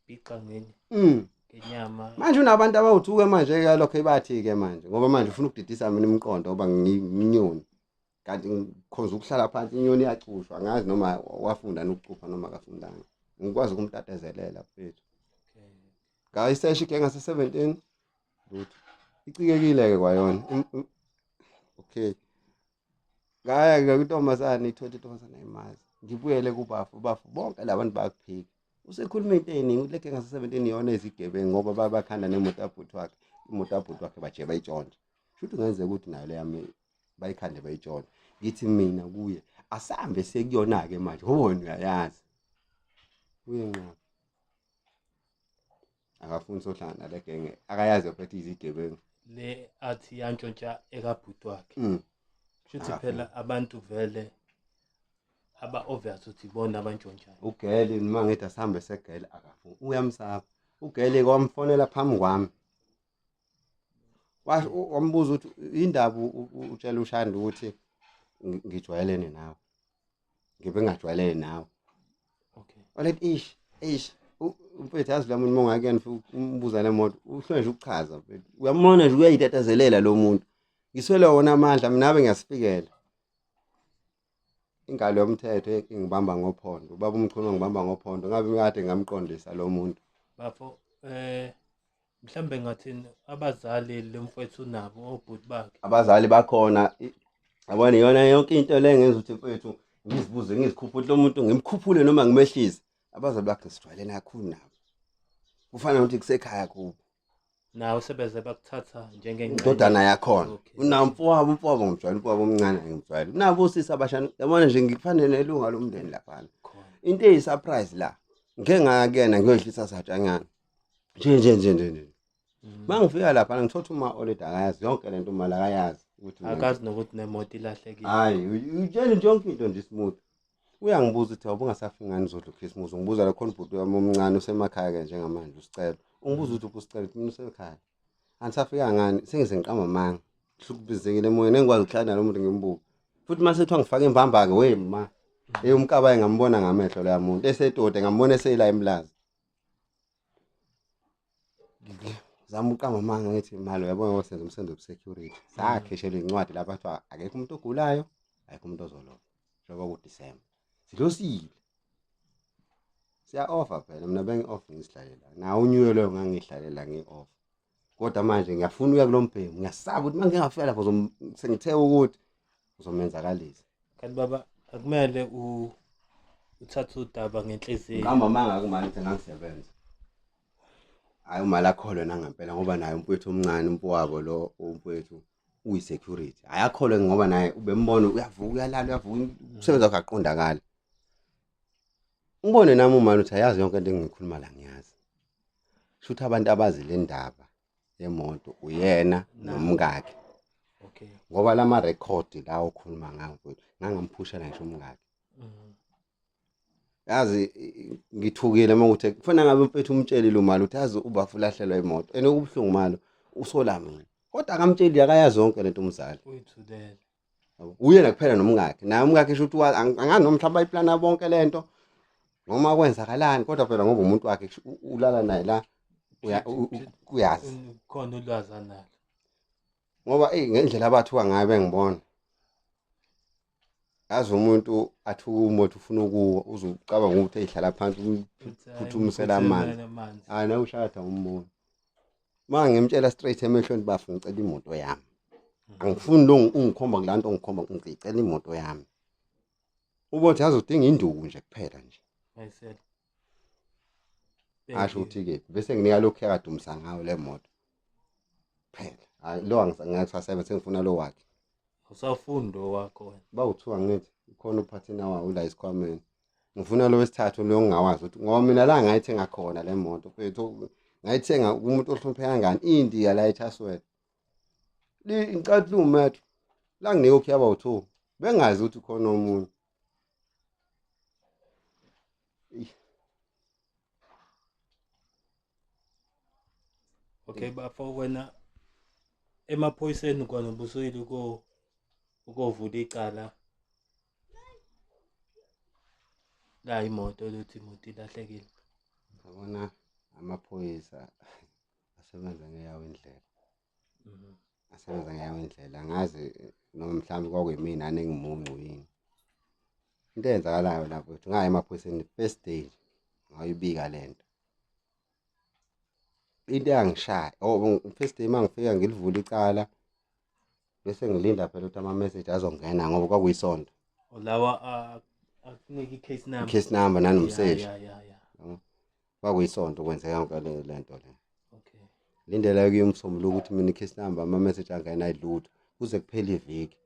Bhixa ngenye ngenyama. Manje unabantu abawuthuke manje ke lokho ebathi ke manje ngoba manje ufuna ukudidisa mina imiqondo ngoba ngiyinyoni. Kanti ngikhonza ukuhlala phansi, inyoni iyacushwa, angazi noma wafunda nokucupha noma akafundanga. Ngikwazi ukumtatazelela mfethu. Ngayisesha igenge ngase-17 lutho. Icikekile-ke kwayona. Okay. Ngaya-ke kwintombazane, ithole intombazane ayimazi. Ngibuyele kubafu, bafu bonke la bantu bayakuphika. Usekhuluma into eningi ukuthi le genge ngase-17 iyona ezigebengu ngoba bakhanda nemoto yabhuti wakhe. Imoto yabhuti wakhe baje bayitshontsha. Shuthi kungenzeka ukuthi nayo le yami bayikhande bayitshontsha. Ngithi mina kuye asambe sekuyona-ke manje ngoba wena uyayazi. Uyenqaba. Akafuni sohlangana nale genge, akayazi phethe izigebengu. Le athi yantshontsha ekabhuti wakhe. Shuthi phela abantu vele aba obvious ukuthi ibona abantshontshayo. Ugele noma ngithi asambe segele akafuni, uyamsaba. Ugele kwamfonela phambi kwami. Wambuza ukuthi indaba utshela uShandi ukuthi ngijwayelene nawe. Ngibe ngajwayelene nawe. Okay. Walet ish, ish. Mfethu yazi la muntu mongake umbuza le moto, uhlwe nje ukuchaza mfethu. Uyamona nje uyayitatazelela lo muntu. Ngiswele wona amandla mina abe ngiyasifikela. Ingalo yomthetho ingibamba ngophondo. Ubaba uMchunu ngibamba ngophondo. Ngabe kade ngamqondisa lo muntu. Bafo mhlambe ngathini abazali lemfowethu nabo obhuti bakhe. Abazali bakhona yabona iyona yonke into le ngenza ukuthi mfowethu ngizibuze ngizikhuphule lo muntu ngimkhuphule noma ngimehlise. Abazali bakhe sijwayelene kakhulu nabo. Kufana nokuthi kusekhaya kubo. Nawe sebeze bakuthatha njengengxenye. Indodana yakhona. Unawo umfowabo, umfowabo ngimjwayele, umfowabo omncane ngimjwayele. Unabo osisi abashana, yabona nje ngikufanele nelunga lomndeni laphana. Into eyi-surprise la, ngike ngaya kuyena ngiyoyihlisa satshanyana. Nje nje nje nje nje. Mangifika lapha ngithola uma already akayazi yonke lento, uma akayazi ukuthi akazi nokuthi nemoto ilahlekile. Hayi, utshela nje yonke into nje smooth. Uyangibuza ukuthi awubungasafiki ngani uzodla uChristmas. Ngibuza la khona ubhuti wami omncane usemakhaya ke njengamanje usicelo. Ungibuza ukuthi usicelo mina usekhaya. Anisafika ngani? Sengize ngiqamba amanga. Hlukubizekile emoyeni engikwazi ukuhlala nalo muntu ngimbuka. Futhi mase kuthiwa ngifake imbamba ke we ma. Hey umkabayi ngambona ngamehlo la muntu esetode ngambona eseyila emlazi. Zama uqamba amanga ngithi imali uyabona ngoba senza umsebenzi wobusecurity. Sakhishelwa incwadi lapha kuthiwa akekho umuntu ogulayo, akekho umuntu ozolova. Njengoba kuDisemba. Sidlosile. Siya offer phela mina bengi off ngisihlalela. Nawo unyuke loyo ngangihlalela ngi off. Kodwa manje ngiyafuna ukuya kulombhemu, ngiyasaba ukuthi manje ngingafika lapho sengithe ukuthi uzomenzakalisa. Kanti baba akumele uthathe udaba ngenhliziyo. Ngihamba manga kumanje ukuthi ngangisebenza. Hayi uma lakholwe nangempela ngoba naye umfowethu omncane umfowabo lo umfowethu uyi-security. Hhayi akholwe ngoba naye ubembona uyavuka uyalala uyavuka umsebenzi wakhe aqondakala. Ngibone nami umama ukuthi ayazi yonke into engiyikhuluma la ngiyazi. Shuthi abantu abazi le ndaba yemoto uyena nomkakhe. Okay. Ngoba lama record la okhuluma ngawo mfowethu ngangamphushela ngisho umkakhe. Yazi ngithukile uma ukuthi kufanele ngabe mfethu umtshelile umali ukuthi yazi ubafu ulahlelwa imoto. Ene kubuhlungu malo usola mina. Kodwa akamtsheli akayazi yonke lento umzali. Uyithulele. Uyena kuphela nomkakhe. Naye umkakhe sho ukuthi angazi noma mhlawumbe bayiplana bonke lento noma kwenzakalani kodwa phela ngoba umuntu wakhe ulala naye la uyazi. Khona ulwazi analo. Ngoba ey ngendlela abathuka ngayo bengibona. Yazi umuntu athuka umoto ufuna ukuwa uzucabanga ukuthi eyihlala phansi uphuthumisela amanzi. Hayi nawe ushada umbona. Uma ngimtshela straight emehlweni bafu ngicela imoto yami. Angifuni lo ungikhomba kulanto ongikhomba ngicela imoto yami. Ubothi yazi udinga induku nje kuphela nje. Ayisele. Asho ukuthi ke bese nginika lokhu yakadumisa ngayo le moto. Phela hayi lo angisasebenza sengifuna lo wakhe. Awusawufundi lo wakho wena. Bawuthiwa ngithi ukhona uphathina wawo la esikhwameni. Ngifuna lo wesithathu lo ngingawazi ukuthi ngoba mina la ngayithenga khona le moto mfethu ngayithenga kumuntu ohlonipheka kangani indiya la eChaswell. Li ngicela liwumetro la nginika okhiya bawu-2 bengazi ukuthi khona omunye. Okay bafo wena emaphoyiseni kona ubusuyile uko ukovula icala la imoto lothi imoto ilahlekile. Yabona Amaphoyisa asebenza ngeyawo indlela. Asebenza ngeyawo indlela, angazi noma mhlawumbe kwakuyimina engimuncu yini. Into eyenzakalayo lapho ukuthi ngaya emaphoyiseni first day ngayibika lento. Into eyangishaya, oh, first day mangifika ngilivula icala bese ngilinda phela ukuthi ama-message azongena ngoba kwakuyisonto. Lawa akunika i-case number. I-case number nanomseshi. Yeah. Kwakuyisonto kwenzeka yonke le nto le. Okay. Lindela kuye umsombuluko ukuthi mina i-case number ama-message angena ayilutho kuze kuphele iviki.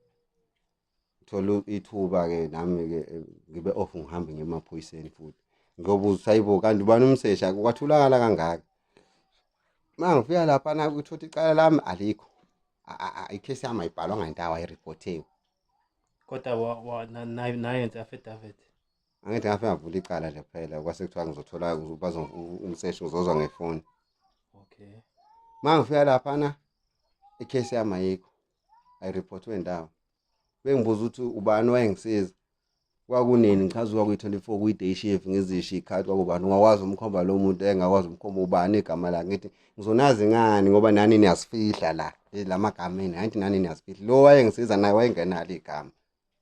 Thola ithuba-ke nami-ke ngibe off ngihambe ngiye emaphoyiseni futhi. Ngiyobuza hayibo kanti ubani umseshi kwathulakala kangaka. Uma ngifika laphana kuthiwa icala lami alikho. I-case yami ayibhalwanga ngendawo ayiripothiwe. Kodwa nayenza affidavit. Angithi ngafika ngavula icala nje kuphela kwase kuthiwa ngizothola umseshi ngizozwa ngefoni. Okay. Uma ngifika laphana i-case yami ayikho. Ayiripothiwe ndawo. Bengibuza ukuthi ubani wayengisiza. Kwakunini ngichaza kwakuyi-24 kuyi-day shift ngizisho iy'khathi kwakubani ungakwazi umkhomba lo muntu engakwazi umkhomba ubani igama lakhe ngithi ngizonazi ngani ngoba nani niyasifihla la la magama enu angithi nani niyasifihla lo wayengisiza naye wayengenalo igama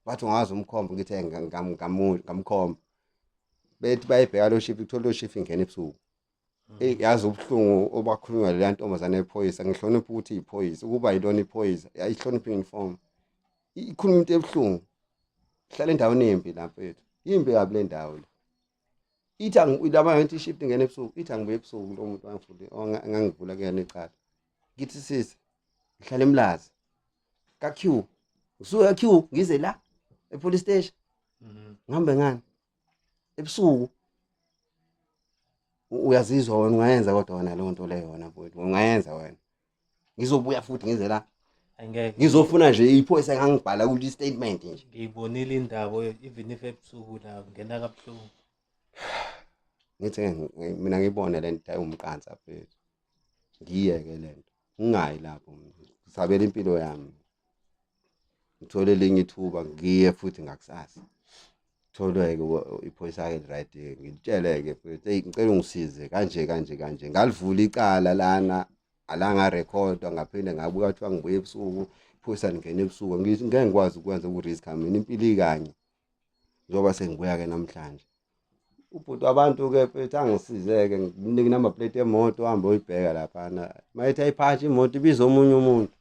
bathi ungakwazi umkhomba ngithi ngamkhomba bethi bayibheka lo shift kuthola lo shift ingena ebusuku. Eyi yazi ubuhlungu obakhulunywa leya ntombazane yephoyisa ngihlonipha ukuthi iyiphoyisa ukuba yilona iphoyisa ayihloniphe uniform ikhuluma into ebuhlungu hlala endaweni embi la mfethu yimbi kabi le ndawo le ithi laba ngithi shift ingena ebusuku ithi angibuye ebusuku lo muntu wangivule engangivula kuyena icala ngithi sisi ngihlala eMlazi ka Q ngisuka ka Q ngize la e police station ngihambe ngani ebusuku uyazizwa wena ungayenza kodwa wena leyo nto leyo wena mfowethu ungayenza wena ngizobuya futhi ngize la Angeke. Ngizofuna nje iphoyisa engangibhala kule statement nje. Ngiyibonile indaba even if ebusuku la ngena kabuhlungu. Ngithi mina ngibone le nto ayumqansa mfethu. Ngiyeke le nto. Ngingayi lapho ngisabela impilo yami. Ngithole elinye ithuba ngiye futhi ngakusasa. Tholwe-ke iphoyisa-ke li-right-ke ngilitshele-ke mfethu eyi ngicela ungisize kanje kanje kanje. Ngalivula icala lana alangarekhodwa ngaphinde ngabuka kuthiwa ngibuye ebusuku iphoyisa lingena ebusuku ngithi ngeke ngikwazi ukwenza uku-risk-a mina impilo ikanye njengoba sengibuya-ke namhlanje. Ubhuti wabantu-ke mfethu angisize-ke ngimnike inumber plate yemoto uhambe uyibheka laphana. Mayethi ayiphathe imoto ibiza omunye umuntu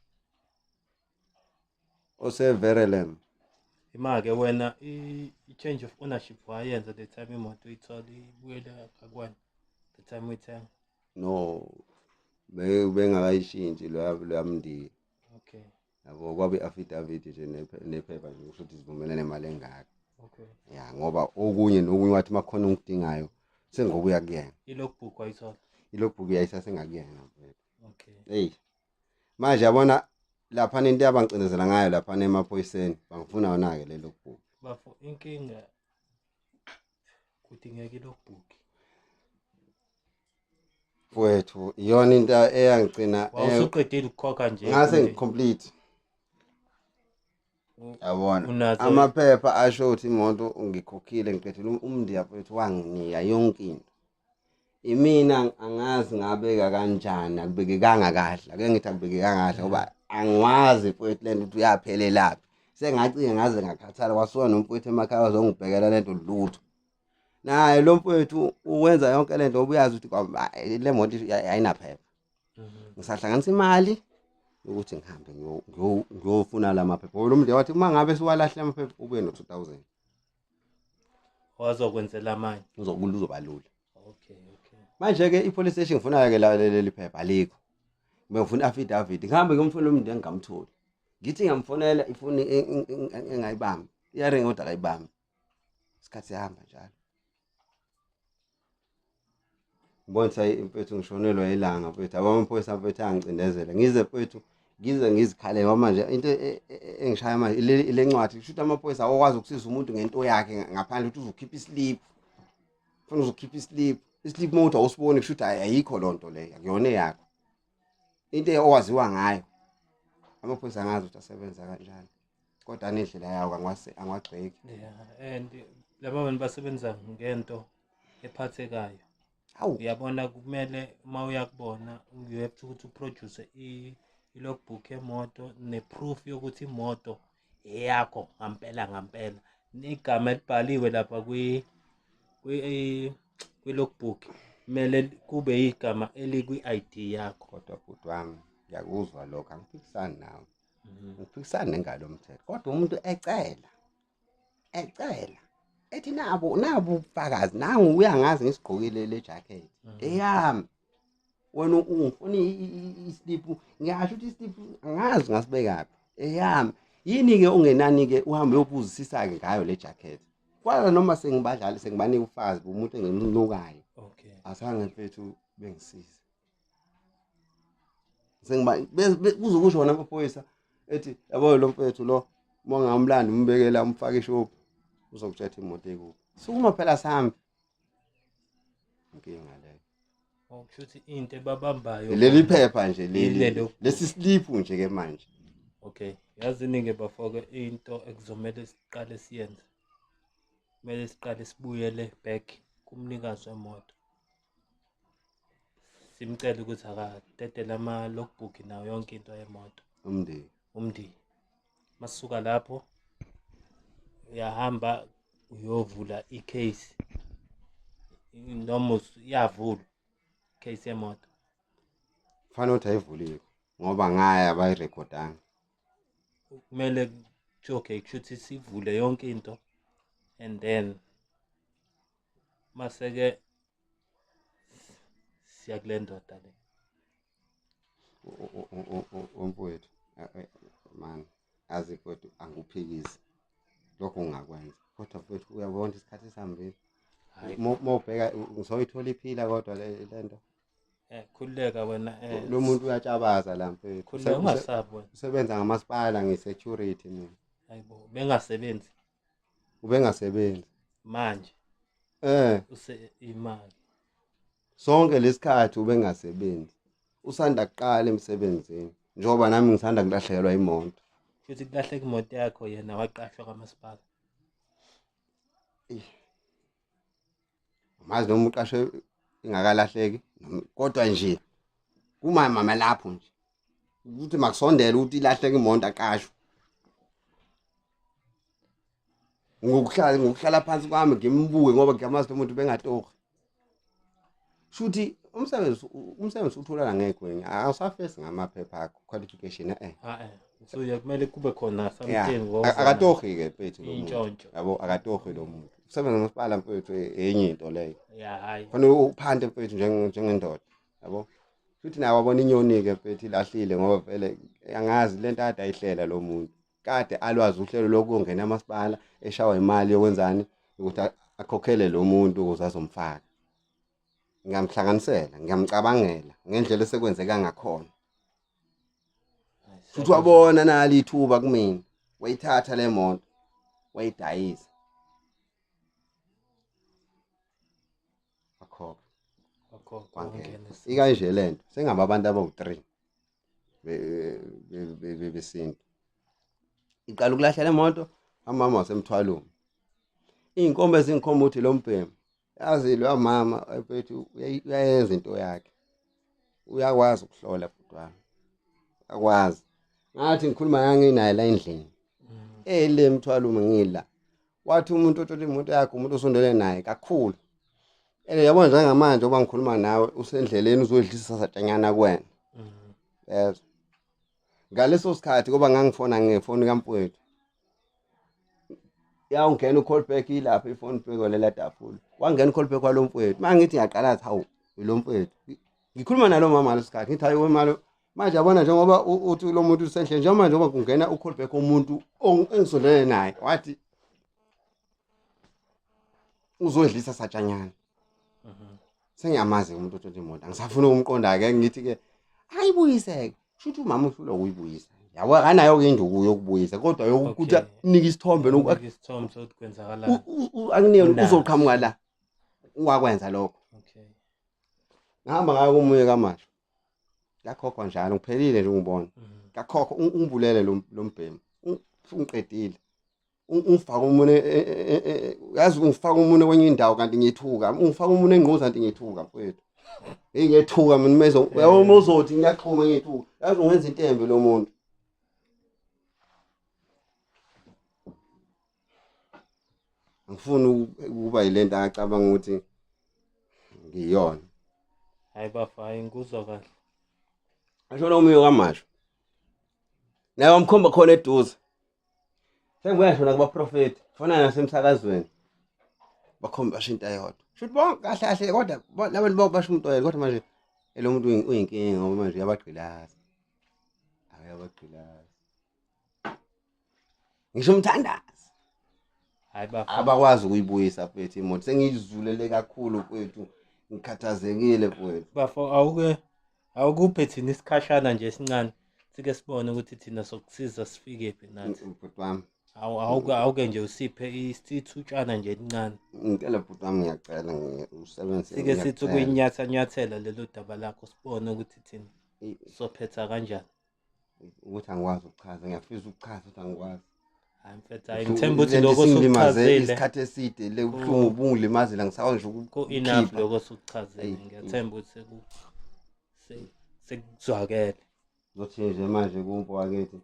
ose-Verulam. Ima-ke wena i-change of ownership wayenza the time imoto uyithola ibuyele ngakuwena the time uyithenga? No, bengakayishintshi loya mndeni. Okay. Yabo kwabe i-affidavit nje nephepha nje kusho ukuthi sivumelene nemali engaka. Okay. Ya ngoba okunye nokunye wathi makhona ongidingayo sengobuya kuyena. I-logbook wayithola? I-logbook yayisasengakuyena mfethu. Okay. Hey. Manje yabona lapha into abangicinezela ngayo lapha emaphoyiseni bangifuna yona-ke le logbook. Bafo inkinga kudingeka i-logbook. Mfowethu iyona into eyangigcina Wawusuqedile ukukhokha nje. Ngase ngicomplete. Yabona Unazo amaphepha asho ukuthi imoto ngikhokhile ngiqedile umndiya mfethu wanginika yonke into. Imina angazi ngabeka kanjani akubekekanga kahle ake ngithi akubekekanga kahle ngoba angiwazi mfowethu lento ukuthi uyaphelelaphi. Sengacinga ngaze ngakhathala kwasuka nomfowethu emakhaya wazongibhekela lento lutho. Naye lo mfowethu uwenza yonke lento ngoba uyazi ukuthi le moto ayinaphepha. Ngisahlanganisa imali ukuthi ngihambe ngiyofuna la maphepha. Lo muntu wathi uma ngabe siwalahle amaphepha ubuye no-2000. Wazokwenzela amanye. Uzoba lula. Okay, okay. Manje ke i-police station ngifuna ke leli phepha alikho. Ngifuna i-affidavit ngihambe ngiyomfuna umuntu engingamtholi. Ngithi ngiyamfonela ifoni engayibambi. Iyaringa kodwa akayibambi. Isikhathi siyahamba njalo. Ngibona ukuthi mfethu ngishonelwa ilanga mfethu abamaphoyisa mfethu angicindezela ngize mfethu ngize ngizikhalele ngoba manje into engishaya manje ile ncwadi kusho ukuthi amaphoyisa awakwazi ukusiza umuntu ngento yakhe ngaphandle ukuthi uzokhipha islip. Ufuna uzokhipha islip. Islip uma uthi awusiboni kusho ukuthi ayikho loo nto leyo akuyona eyakho. Into owaziwa ngayo amaphoyisa angazi ukuthi asebenza kanjani kodwa anendlela yawo angiwagxeki. Yeah, and laba bantu basebenza ngento ephathekayo. Hawu. Uyabona, kumele uma uyakubona, you have to ukuthi uproduce i-logbook yemoto ne-proof yokuthi imoto eyakho ngampela ngampela, igama elibhaliwe lapha kwi-logbook kumele kube igama elikwi-ID yakho. Kodwa bhuti wami, ngiyakuzwa lokho, angiphikisani nawe, ngiphikisani nengalo yomthetho, kodwa umuntu ecela ecela ethi nabo nabo ubufakazi, nangu uyangazi ngisigqokile le jacket eyami, wena ungifuna islip, ngiyasho ukuthi islip angazi ngasibekaphi, eyami yini-ke? Ungenani-ke uhambe uyobuzisisa-ke ngayo le jacket, kwala noma sengibadlali sengibanika ubufakazi bomuntu engimnukayo. Asange mfethu bengisize, sengiba kuze kusho wona amaphoyisa ethi, yabo lo mfethu lo, uma ungamlanda umbekela umfake ishophu, uzokutshela imoto ikuphi. Sukuma phela sihambe, inkinga leyo. Oh, kusho ukuthi into ebabambayo leli phepha nje Yile leli lokhu. Lesi slip nje ke manje. Okay, yazini-ke bafo-ke, into ekuzomele siqale siyenze, kumele siqale sibuyele back kumnikazi wemoto, simcele ukuthi akadedele ama-logbook nayo yonke into yemoto. Umndeni. Umndeni. Masuka lapho uyahamba uyovula i-case, noma iyavulwa case yemoto? Kufanele ukuthi ayivuliwe ngoba ngaya bayirekhodanga. Kumele kuthiwe okay, kusho ukuthi sivule yonke into and then mase-ke siya kule ndoda le. Umfowethu man, azi mfowethu, angikuphikisi lokho ungakwenza, kodwa mfowethu uyabona isikhathi sihambile. Hhayi. Uma ubheka ngisoyithola iphila, kodwa le nto Khululeka wena. Lo muntu uyatshabaza la mfowethu. Khululeka, ungasabi wena. Usebenza ngamasipala, ngiyi-security mina. Hayibo, bengasebenzi? Ubengasebenzi. Manje? Eh. Use imali. Sonke lesikhathi ubengasebenzi, usanda kuqala emsebenzini njengoba nami ngisanda kulahlekelwa imoto. Futhi kulahleka imoto yakho, yena waqashwa kamasipala. Mazi noma uqashwe ingakalahleki kodwa nje kuma mama lapho nje ukuthi makusondele ukuthi ilahleke imoto aqashwe, ngokuhlala phansi kwami ngimbuke ngoba ngiyamazi lo muntu bengatohi. Shuthi umsebenzi utholana ngegwenya, awusafesi ngamaphepha akho qualification. Ah eh, so ya kumele kube khona something. Akatohi-ke mfethu lo muntu. Intshontsho. Yabo, akatohi lo muntu, usebenza nomasipala mfethu, enye into leyo. Ya, hayi. Fanele uphante mfethu njengendoda, yabo. Futhi nawe wabona inyoni-ke mfethu ilahlile, ngoba vele angazi lento kade ayihlela lo muntu, kade alwazi uhlelo lokungena amasipala eshawa imali yokwenzani, ukuthi akhokhele lo muntu ukuze azomfaka. Ngiyamhlanganisela, ngiyamcabangela ngendlela esekwenzeka ngakhona. Futhi wabona nali ithuba kumina, wayithatha le moto wayidayisa, wakhokha. Wakhokha. Kwangena. Wangena. Ikanje lento sengaba abantu abawu-3 besintu iqala ukulahla le moto, amama wasemthwalweni, iy'nkomo ezingikhomba ukuthi lo mbhemu, yazi loya mama mfethu uyayenza into yakhe, uyakwazi ukuhlola bhuti wami, uyakwazi. Ngathi ngikhuluma nganginaye la endlini ele mthwalume, ngila wathi umuntu otshontsha imoto yakhe umuntu osondele naye kakhulu, and yabona njengamanje oba ngikhuluma nawe usendleleni uzoyidlisa satshanyana kuwena. Yezwa, ngaleso sikhathi ngoba ngangifona ngefoni kamfowethu, yawungena u-call back ilapha ifoni phezu lela tafula, wangena u-call back walo mfowethu. Uma ngithi ngiyaqala athi, hawu, lo mfowethu ngikhuluma nalo mama ngaleso sikhathi, ngithi hayi wemalo, manje yabona njengoba uthi lo muntu usendleleni njengoba njengoba kungena u-call back umuntu engisondelene naye, wathi uzodlisa satshanyana. Sengiyamazi umuntu otshontsha imoto, angisafuni ukumqonda-ke, ngithi-ke ayibuyiseke. Shuthi umama uhlulwa ukuyibuyisa, yabo, akanayo-ke induku yokubuyisa, kodwa yokuthi akunike isithombe Unika isithombe sokuthi kwenzakalani. Akunike. Unaso. Uzoqhamuka la wakwenza lokho. Ngihamba ngayo komunye kamasho, yakhokhwa njalo, ngiphelile nje ungibona. Kakhokho ungibulele lo mbhemu, ungiqedile. Ungifaka umunwe yazi ungifaka umunwe kwenye indawo kanti ngiyethuka. Ungifaka umunwe engquza kanti ngiyethuka mfowethu. Hey ngiyethuka mina mezo uyabona uma uzothi ngiyaxhuma ngiyethuka. Yazi ungenza into embi lo muntu. Angifuni ukuba yilento acabanga ukuthi ngiyona. Hayi bafo, hayi ngikuzwa kahle. Asho lo muyo kamasho. Naye wamkhomba khona eduze. Sengibuya ngisho nakubaprofethi, fana nasemsakazweni. Bakhomba basho into eyodwa. Shuthi bonke kahle kahle kodwa labantu bonke basho umuntu oyedwa kodwa manje lo muntu uyinkinga ngoba manje uyabagqilaza. Uyabagqilaza. Ngisho umthandazo. Hayi bafo. Abakwazi ukuyibuyisa mfethu imoto. Sengiyizulele kakhulu mfethu. Ngikhathazekile mfethu. Bafo awuke awukuphe thina isikhashana nje esincane sike sibone ukuthi thina sokusiza sifike phi nathi. Bhuti wami. Awu awuke awuke nje usiphe isithutshana nje elincane. Ngicela bhuti wami ngiyacela usebenzise. Sike sithi ukuyinyatha nyathela lelo daba lakho sibone ukuthi thina sophetha kanjani. Ukuthi angikwazi ukuchaza, ngiyafisa ukuchaza ukuthi angikwazi. Hayi mfethu, hayi ngithemba ukuthi lokho osukuchazile isikhathi eside le ubuhlungu bungilimazile ngisakwazi nje ku-enough ukukhipha. lokho osukuchazile. Eyi, Ngiyathemba ukuthi sekuzwakele. Ngizothi nje manje kumfo wakithi.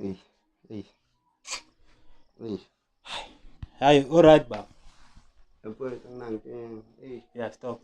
Eyi, eyi. Eyi. Hayi, alright baba. Mfowethu anginankinga. Eyi. Yeah, stop.